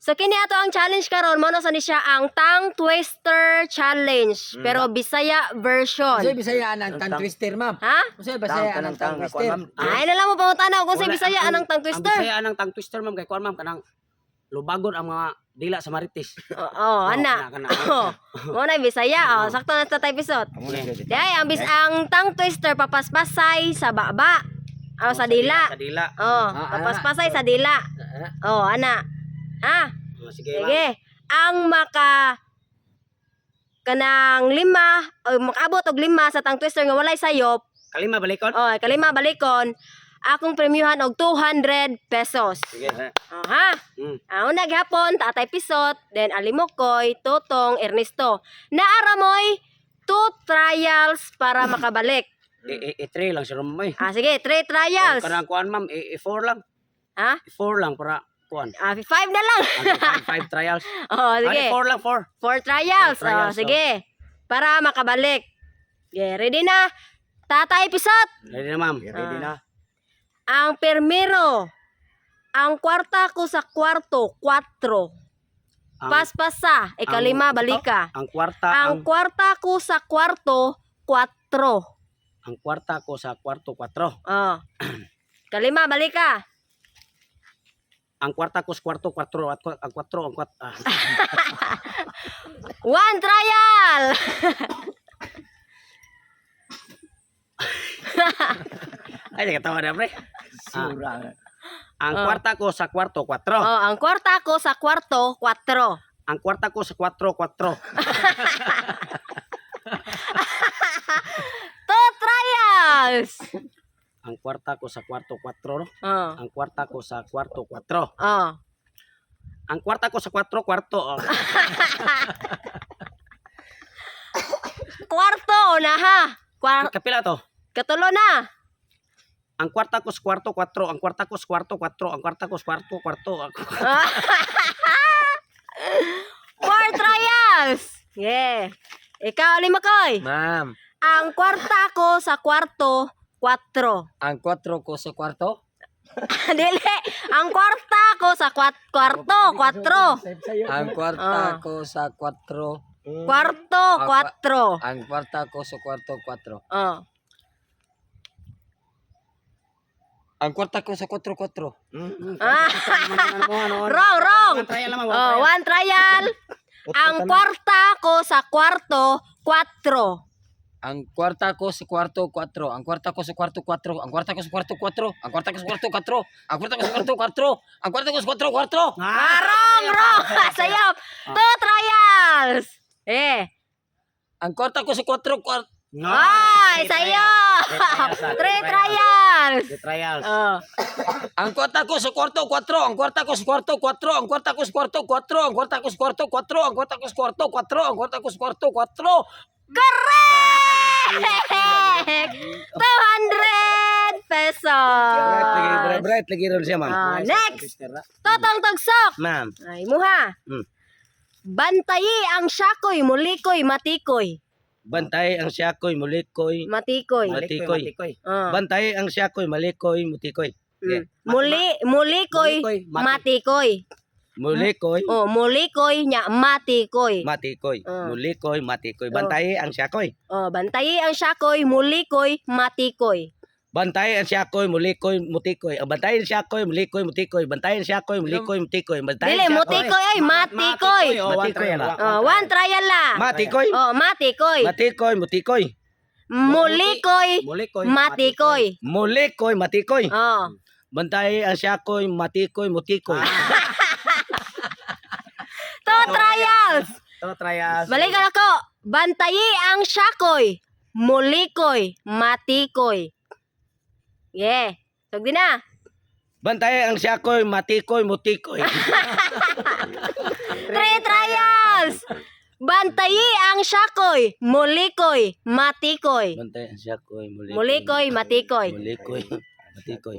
So kini ato ang challenge karon, mao na sa ni siya ang Tongue Twister Challenge, pero Bisaya version. Unsay Bisaya ang tongue twister, ma'am? Ha? Unsay Bisaya ang tongue twister? Ay, na lang mo pangutana kung sa Wala, Bisaya anang tongue Ang twister. Bisaya anang tongue twister, ma'am, kay kuan, ma'am, kanang lubagon ang mga dila sa marites. Oo, ana. Kana. Oh, mo na Bisaya. Oh, sakto na sa type episode. Di ay ang tongue twister, papaspasay sa baba. Oh, sa dila. Sa dila. Oh, Ah, ana. papaspasay sa dila. Oh, ana. Ha? Oh, sige, ma'am. Sige. Ang maka kanang lima o makaabot og lima sa tongue twister nga walay sayop, Kalima balikon. oh, kalima balikon, akong premyuhan og 200 pesos. Sige. Oh, ha? Ang una gihapon, Tatay Pisot, then Alimokoy, Totong, Ernesto. Naara mo'y two trials para makabalik. I three lang siya, ma'am, eh. Ah, sige, three trials. Kanang kuan, ma'am, i four lang. Ha? I four lang para kuan. Ah, five na lang. Ang five trials. Oh, Sige. sige. Four lang, four. Four trials. Four trials, Oh, sige. Para makabalik. Okay, ready na? Tatay Pisot, Ready na, ma'am. Ready na. Ang permero. Ang kwarta ko sa kwarto, kwatro. Ang, Paspasa, ikalima, balika. Ang kwarta, Ang ang, kwarta ko sa kwarto, kwatro. Ang kwarta ko sa kwarto, kwatro. Oh. Kalima, balika. Ang kwarta ko sa kwarto, kwatro. At ang kwatro, ang kwat. Ah. One trial! Ay, nakatawa na, pre. Sura. Ang Oh. kwarta ko sa kwarto, kwatro. Oh, ang kwarta ko sa kwarto, kwatro. Ang kwarta ko sa kwatro, kwatro. Two trials! Ang kwarta ko sa kwarto, kwatro. No? Oh. Ang kwarta ko sa kwarto, kwatro. Oh. Ang kwarta ko sa kwatro, kwarto. Oh. Kwarto o na ha. Kapila to. Katulo na. Ang kwarta ko sa kwarto, kwatro. Ang kwarta ko sa kwarto, kwatro. Ang kwarta ko sa kwarto, kwarto. Four trials! Yeah. Ikaw, Limakoy. Ma'am, Ang kwarta ko sa kwarto, kwatro. Ang kwatro ko sa kwarto? Dili. Ang kwarta ko sa kwarto, kwatro. Ang kwarta Ah. ko sa kwatro. Kwarto, kwatro. Ang kwarta ko sa kwarto, kwatro. Oh. Ang kwarta ko sa kwatro, kwatro. Ah. Wrong, wrong. One trial naman, one Oh, trial. one trial. Ang kwarta ko sa kwarto, kwatro. Ang kwarta ko sa kwarto, kwatro. Ang kwarta ko sa kwarto, kwatro. Ang kwarta ko sa kwarto, kwatro. Ang kwarta ko sa kwarto, kwatro. Ang kwarta ko sa kwarto, kwatro. Ang kwarta ko sa kwatro, kwatro. Ah, wrong, wrong. Sayop. Two trials. Eh. Ang kwarta ko sa kwatro, kwatro. No. Ay, Three sayop. trials, ah, Three trials. Three trials. Oh. Ang kwarta ko sa kwarto, kwatro. Ang kwarta ko sa kwarto, kwatro. Ang kwarta ko sa kwarto, kwatro. Ang kwarta ko sa kwarto, kwatro. Ang kwarta ko sa kwarto, kwatro. Ang kwarta ko sa kwarto, kwatro. Correct! 200 pesos. Bright, lagi ron siya, ma'am. Ah, next. Totong Tugsok. Ma'am. Ay, muha. Bantayi ang syakoy, mulikoy, matikoy. Bantay ang siyakoy, mulikoy, Matikoy. matikoy. Ah. Bantay ang siyakoy, malikoy, mutikoy. Muli, mulikoy, Mulikoy, matikoy. Mulikoy, Oh, mulikoy nya matikoy. matikoy. Ah. Mulikoy, matikoy. Bantay ang siyakoy. Oh, bantayi ang syakoy, mulikoy, matikoy. Bantay ang siyakoy, mulikoy, mutikoy. Ang bantay ang siyakoy, mulikoy, mutikoy. Bantay ang siyakoy, mulikoy, mutikoy. Bantay Dili ang siyakoy. mutikoy ay matikoy. Matikoy na. Oh, one trial la. Matikoy. Oh, matikoy. Matikoy, mutikoy. Mulikoy, matikoy. Mulikoy, matikoy. Oh. Bantay ang siyakoy, matikoy, mutikoy. Two trials. Two trials. Balikan ako. Bantayi ang syakoy, mulikoy, matikoy. Yeah. Sugdi na. Bantay ang siyakoy, matikoy, mutikoy. Three trials. Bantayi ang syakoy, mulikoy, matikoy. Bantay ang siyakoy, mulikoy. Mulikoy, matikoy. Mulikoy, matikoy.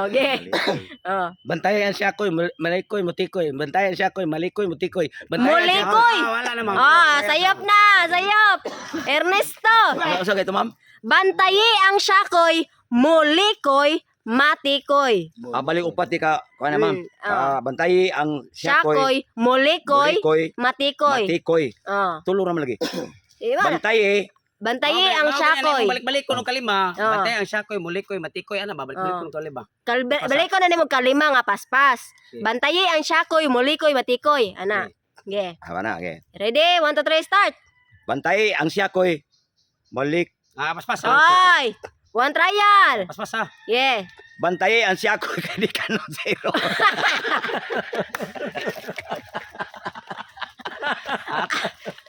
Okay. Oh. Bantay ang siyakoy, malikoy, mutikoy. Bantay ang siyakoy, malikoy, mutikoy. Bantay ang siyakoy. Mulikoy. Wala namang. Ah, sayop na, sayop. Ernesto, Ano sa ito, ma'am? bantayi ang syakoy, mulikoy, matikoy. Ah, balik upat di ka kuan na, ma'am. Oh. Ah, bantayi ang siyakoy, Siyakoy, mulikoy, mulikoy, matikoy. matikoy. Oh. Tulo ra man lagi. Di ba? Bantayi Bantayi ang siyakoy. Balik-balik ko nung kalima. Oo. Bantay ang siyakoy, mulikoy, matikoy ana ba? Balik-balik Oo. ko nung kalima. Balik ko na nimo kalima nga paspas. Okay. Bantayi ang siyakoy, mulikoy, matikoy. Ana. Okay. Ah, na, okay. Ready? 1, 2, 3, start. Bantayi ang siyakoy, malik. Ah, paspas ah. Oy! One trial. Paspas ah. Yeah. Bantayi ang siyakoy kay di kanon zero.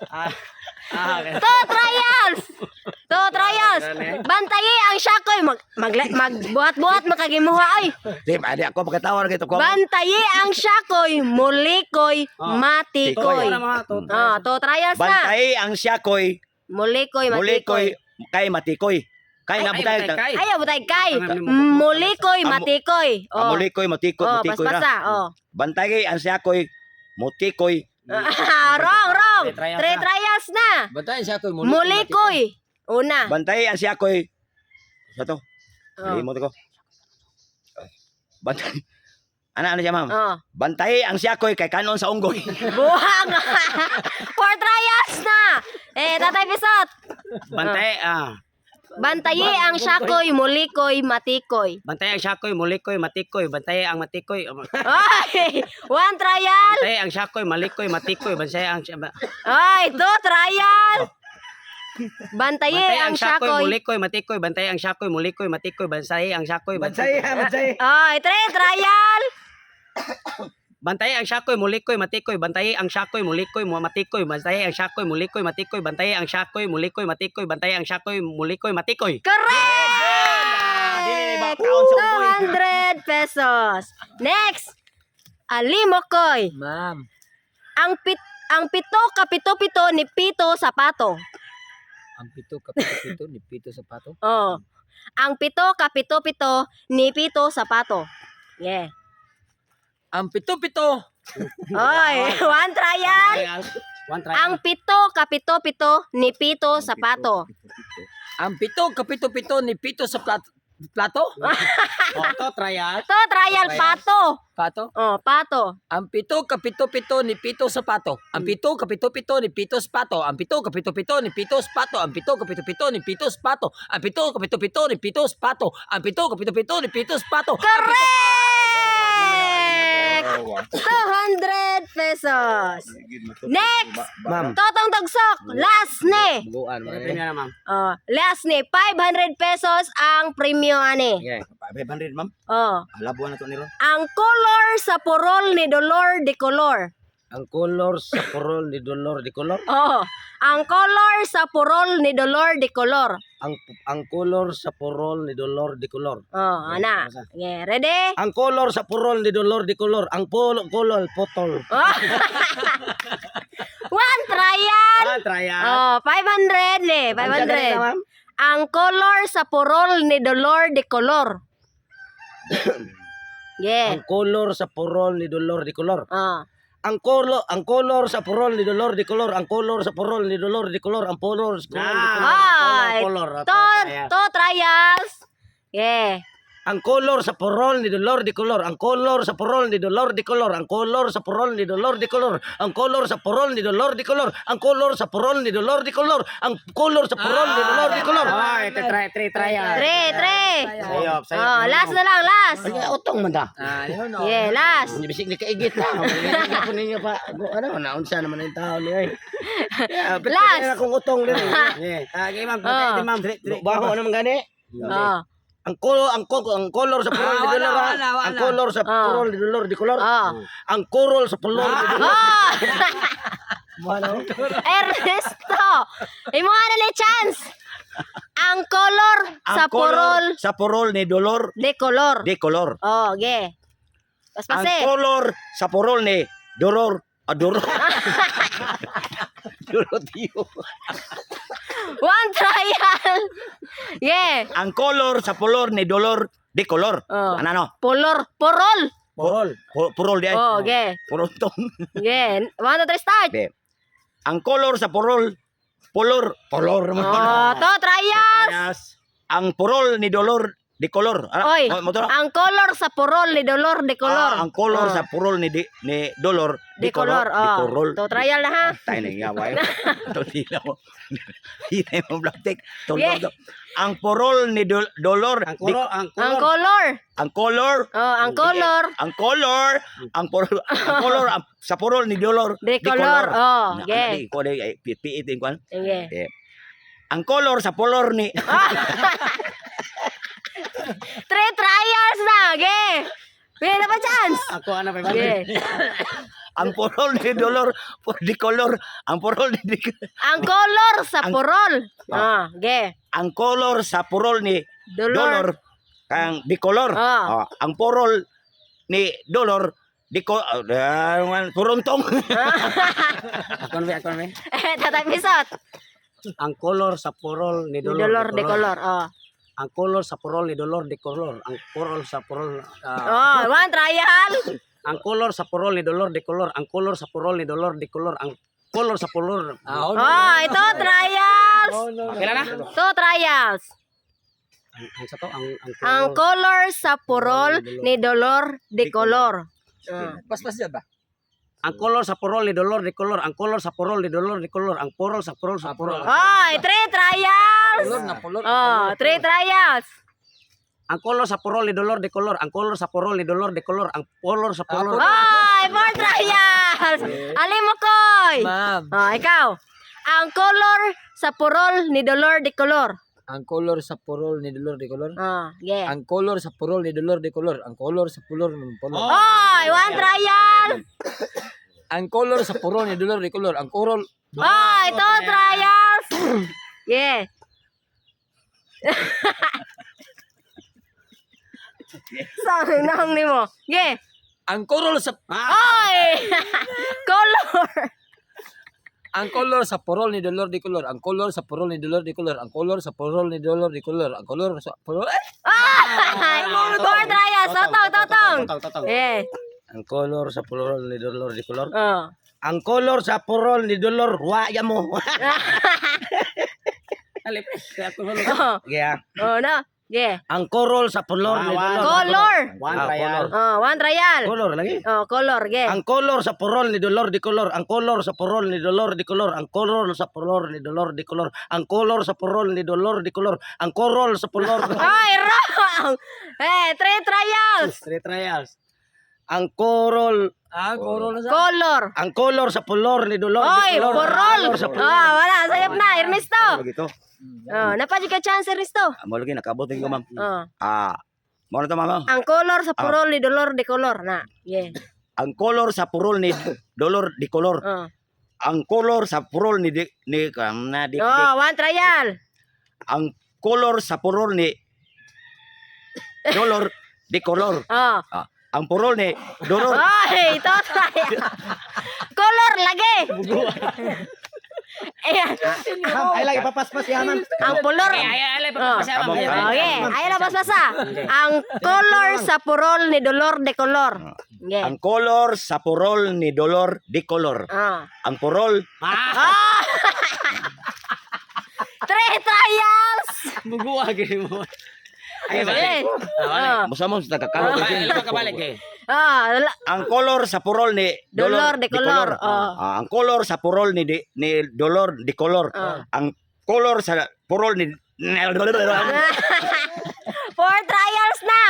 Ah, ah, okay. Two trials. Two trials. Bantayi ang siyakoy. Mag, mag, magbuhat-buhat makagimuha ay. Di ba di ako pagkatawa ra kito ko. Bantayi ang siyakoy, mulikoy, Oh. matikoy. Ito na mga to. Oh, two trials na. Bantayi ang siyakoy, Mulikoy, mulikoy, matikoy. kay matikoy. Kay Ay, nabutay. bantay kay. Ay, butay kay. Ang Mulikoy, matikoy. Ah, Oh. mulikoy, matikoy, Oh, matikoy paspasa. ra. Oh. Bantayi ang siyakoy, mutikoy. Wrong, wrong. Three trials Three na. trials na. Bantayan siya koy, mulikoy. Mulikoy. Una. Bantayi ang siyakoy. Sa to? Oh. Limot ko. Bantay. Ana ano siya, ma'am? Oh. Bantayi ang siyakoy kay kanon sa unggoy. Buhang. Four trials na. Eh, Tatay Pisot. Bantay ah. Bantayi ang siyakoy, mulikoy, matikoy. Bantay ang siyakoy, mulikoy, matikoy. Bantay ang matikoy. Ay, one trial. Bantay ang siyakoy, malikoy, matikoy. Bantay ang Ay, two trial. Bantayi Bantay ang siyakoy. mulikoy, matikoy. Bantay ang siyakoy, mulikoy, matikoy. Bantay ang siyakoy, Bantay ha, bantay. Ay, three trial. Bantay ang siyakoy, mulikoy, matikoy. Bantay ang siyakoy, mulikoy, matikoy. Bantay ang siyakoy, mulikoy, matikoy. Bantay ang siyakoy, mulikoy, matikoy. Bantay ang siyakoy, mulikoy, matikoy. Correct! Dili ba kaon sa unggoy? 200 pesos. Next, Alimokoy. Ma'am. Ang pito kapito pito ni pito sapato. Ang pito kapito pito ni pito sapato. Oh. Ang pito kapito pito ni pito sapato. Yeah. Ang pito pito. Oy, one trial. One try. Ang pito kapito pito ni pito sapato. Ang pito kapito pito ni pito sa plato. Oh, to trial. To trial pato. Pato. Oh, pato. Ang pito kapito pito ni pito sapato. Ang pito kapito pito ni pito sapato. Ang pito kapito pito ni pito sapato. Ang pito kapito pito ni pito sapato. Ang pito kapito pito ni pito sapato. Ang pito kapito pito ni pito sapato. Correct! 200 pesos. Next, Ma'am. Totong Tagsok, last ni. Buguan man. Premium na, ma'am. Oh, last ni 500 pesos ang premyo ani. Okay. 500, ma'am. Oh, Labuan na to ni ron. ang color sa porol ni Dolor de color. Ang color sa purol ni dolor di color. Oh, ang color sa porol ni Dolor de color. Ang color sa purol ni dolor di color. Oh, ana. Okay, ready? Ang color sa purol ni dolor di color. Ang polo color potol. Oh. One trial. Ah, trial. Oh, 500 ni, 500. Ang color sa porol ni Dolor de color. Yeah. Ang color sa purol ni dolor di color. Oh. Ang color sa purol ni dolor di color. Ang color sa purol ni dolor di color. Ang color sa purol di color. Ay, Color, two trials. Yeah. Ang color sa purol ni dolor di color. Ang color sa purol ni dolor di color. Ang color sa purol ni dolor di color. Ang color sa purol ni dolor di color. Ang color sa purol ni dolor di color. Ang color sa purol ni dolor di color. Ah, ito try try try. Three, three. Sayop, sayop. Oh, last na lang, last. Ay, utong man ta. Ah, yun oh. Yeah, last. Hindi bisig ni kaigit na. Hindi po ninyo pa. Ano, naunsa naman ang tao niya. Eh. Yeah, Last. na akong utong din. Yeah. Ah, okay, ma'am. Oh. Ma'am. Baho naman gani. Oh. Ang color sa purol Ah, ni wala, dolor. wala, wala. Ang color sa Ah. purol ni dolor di color. Oh. Ang color sa purol ni dolor. Oh. Ano? Ernesto. Imo na ni chance. Ang color Ang sa color porol sa porol ni Dolor de color. de color. Oh, ge. Ang Paspase. color sa porol ni Dolor Adoro. Doroteo. One trial. Yeah. Ang color sa polor ni Dolor de color. Oh. Ano no? Polor, porol. Purol. Porol di ay. Oh, ge. Porol tong. Ge. One, two, three, start. Be. Ang color sa porol polor polor naman. Oh, two trials. Yes. Ang porol ni Dolor di color. Ah, Oy, mo to na? ang color sa purol ni Dolor de color. Ah, ang color Oh. sa purol ni di, ni Dolor De color. Di Oh. color. To trial na ha. Tayo na nga wayo. To dila mo. Hinay mo black. To Yeah. Ang purol ni Dolor Ang di, color, ang Ang color. color. ang color Oh, ang color ang color ang purol ang color ang, sa purol ni Dolor de color. Oh, Na, yeah. ano, di, ko di, ay, piit din kuan. Sige. Ang color sa purol ni Three trials na, ge. Pila na pa chance? Ako ana pa Ge. ang purol ni Dolor di color ang purol ni di, Ang color sa purol. Ah, ge. ang color sa purol ni Dolor. Dolor kang di color. Ah. Ah, ang purol ni Dolor di ko puruntong. Ako na ako na. Eh, Tatay Pisot. Ang color sa purol ni Dolor, Dolor de color. Oh. Ang color sa purol ni Dolor de color. Ang color sa purol ah, Oh, one trial. ang color sa purol ni Dolor de color. Ang color sa purol ni Dolor de color. Ang color sa purol. Ah, oh, no. Oh, ito trials. Oh, no, no. Kailan na? Two trials. Ang sa to ang ang Ang color. color sa purol ni Dolor de color. Ah. Paspas yan ba? Ang color sa purol ni Dolor de color. Ang color sa purol ni Dolor de color. Ang purol sa purol sa purol. Oh, three trials. Pulor na pulor. Oh, three trials. Ang color sa purol ni Dolor de color. Ang color sa purol ni Dolor de color. Ang color sa purol. Oh, four trials. Alimokoy. Ma'am, Oh, ikaw. Ang color sa purol ni Dolor de color. ang color sa purol ni Dolor de color. Oh, yeah. Ang color sa purol ni Dolor de color. Ang color sa pulor ni pulor. Oh, one trial. Ang color sa purol ni Dolor de color. Ang color Oh, two trials. Yeah. Sabi nang ni mo. Yeah. ang color sa Oy! Color. ang color sa purol ni Dolor de color. Ang color sa purol ni Dolor de color. Ang color sa purol ni Dolor de color. Ang color sa purol. Eh! Ay! Four trials. Totong, totong. Totong, totong. Yeah. Ang color sa purol ni Dolor di color. Oh. Ang color sa purol ni Dolor, wa ya mo. Alip. Kaya ako Oh, Yeah. oh no. Yeah. Ang color sa purol ni Ah, Dolor. Color. One Ah, trial. color. Oh, one trial. Color lagi. Oh, color, yeah. Ang color sa purol ni Dolor di color. Ang color sa purol ni Dolor di color. Ang color sa purol ni Dolor di color. Ang color sa purol ni Dolor di color. Ang color sa purol. Ay, wrong. Eh, three trials. Three trials. Ang color Ang color na sa Color. ang color sa pulor ni Dolor di Oy, color. purol. Ang color sa purol. Oh, wala, sayop na, Ernesto. Lagi to. Oh, napad ka chance, Ernesto. Mo lagi nakabot ko ma'am. Oh. Ah, mo na to ma'am. Ang color sa purol ni Dolor de color na. Yeah. Ang color sa purol ni Dolor di color. Oh. Ang color sa purol ni di, ni kam na di, di Oh, one trial. ang color sa purol ni Dolor di color. Oh. Ah, ang purol ni Dolor Oy, ito trial. Color lagi. Ayan, Ma'am, ay lagi papaspas yan, ma'am. ang pulor. Ay, ay, Oh. Kamong- Okay, ayun na basa. Ang color sa purol ni Dolor de color. Yeah. Ang color sa purol ni Dolor di color. Ah. Ang purol Ah! Three trials. Buguwa gini mo. Ay, Eh. Ah. Musa mo sa tagakalog. Ay, kabalik eh. Ah, Ang color sa purol ni Dolor Dolor de color. Oh. Ah, ang color sa purol ni, di, ni Dolor di color. Ah. Ang color sa purol ni Four trials na.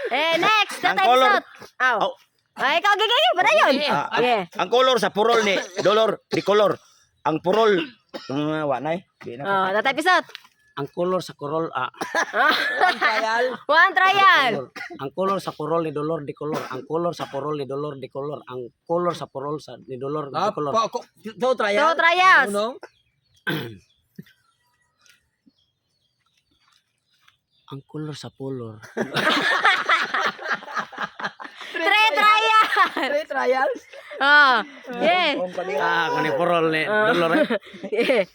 Eh, next, Ang tatay color. Pisot. Aw. Oh. Ay, ikaw, gigi, gigi, padayon. Ah, ang, Yeah. ang color sa purol ni Dolor di color. Ang purol wa nay. Di na. Oh, Tatay Pisot. Ang color sa korol ah, One trial. One trial. ang color sa purol ni Dolor de color. Ang color sa purol ni Dolor de color. Ang color sa purol sa ni Dolor de Ah, color. pa, ko, two trial. Two trials. Uno. Ang color sa pulor. Three trials. Three trials. Oh, yeah. Ah, kuni purol ni Dolor. Eh. Yeah.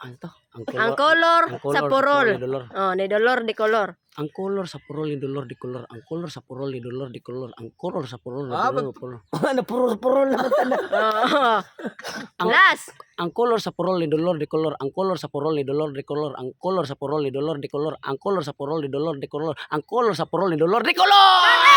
Ano to? Ang color Ang sa purol. Ni Dolor. Oh, ni Dolor de Color. Ang color sa purol ni Dolor de Color. Ang color sa purol ni Dolor de Color. Ang color sa purol ni Ah, Dolor de Color. Ano, purol-purol na tanan. Oh. Last. Ang color sa purol ni Dolor de Color. Ang color sa purol ni Dolor de Color. Ang color sa purol ni Dolor de Color. Ang color sa purol ni Dolor de Color. Ang color sa purol ni Dolor de Color.